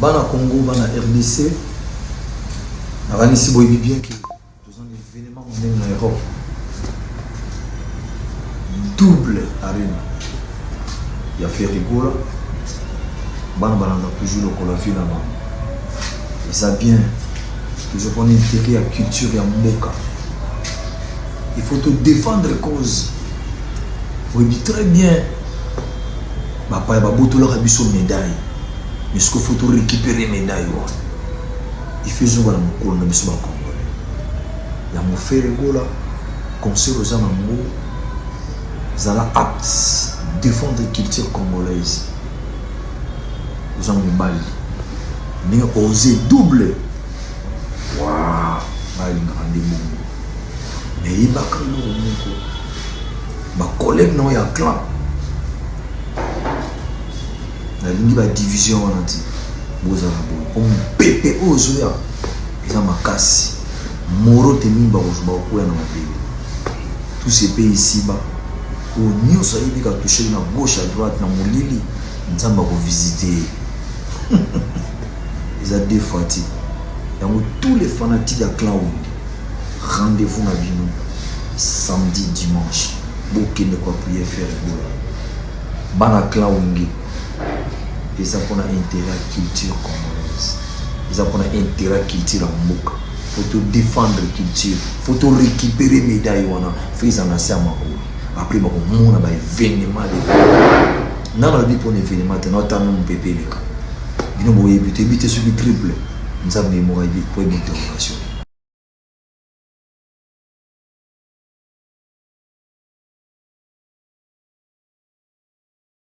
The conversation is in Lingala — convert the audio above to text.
Bana Congo, bana RDC, nakanisi boyebi bien ke toza na événement monene na Europe, double arena ya Ferre Gola. Bana balanda toujours lokola vie na bango eza bien, toujours mpona intérêt ya culture ya mboka. Il faut to défendre cause. Oyebi très bien, bapaya babotolaka biso médaille, mais ce qu'il faut to récupérer médaille wana, il faut ezonga na mokolo na biso bacongolais. Yango Ferre Gola, concert oza nango, zala apte défendre culture congolaise. Oza mobali, ndenge ose double wa balingaka nde bongo. Mais yebaka eloko moko, bacollègue na oyo ya clan, nalingi badivision wana ti bozala boye, po mopepe oyo ozoya eza makasi. Moro te mingi bakozwa, bakokwea na mabele. Tout se paye ici-bas. Oyo nyonso ayebi ka touche na gauche, à droite, na molili, Nzambe akovisite ye. Eza deux fois ti. Yango, tous les fanatiques ya clan Wenge, rendez-vous na bino samedi, dimanche, bokende koappuyer Ferre Gola. Bana clan Wenge, eza mpona intérêt ya culture congolaise, eza mpona intérêt ya culture ya mboka. Faut to défendre culture, faut to récupérer médaille wana, faut eza na se ya makolo. Après bakomona baévénement de nga nalobi mpona événement te, naotanga mopepe eleka. Bino boyebi, toyebi te soki triple Nzambe moko ayebi po yebi interrogation.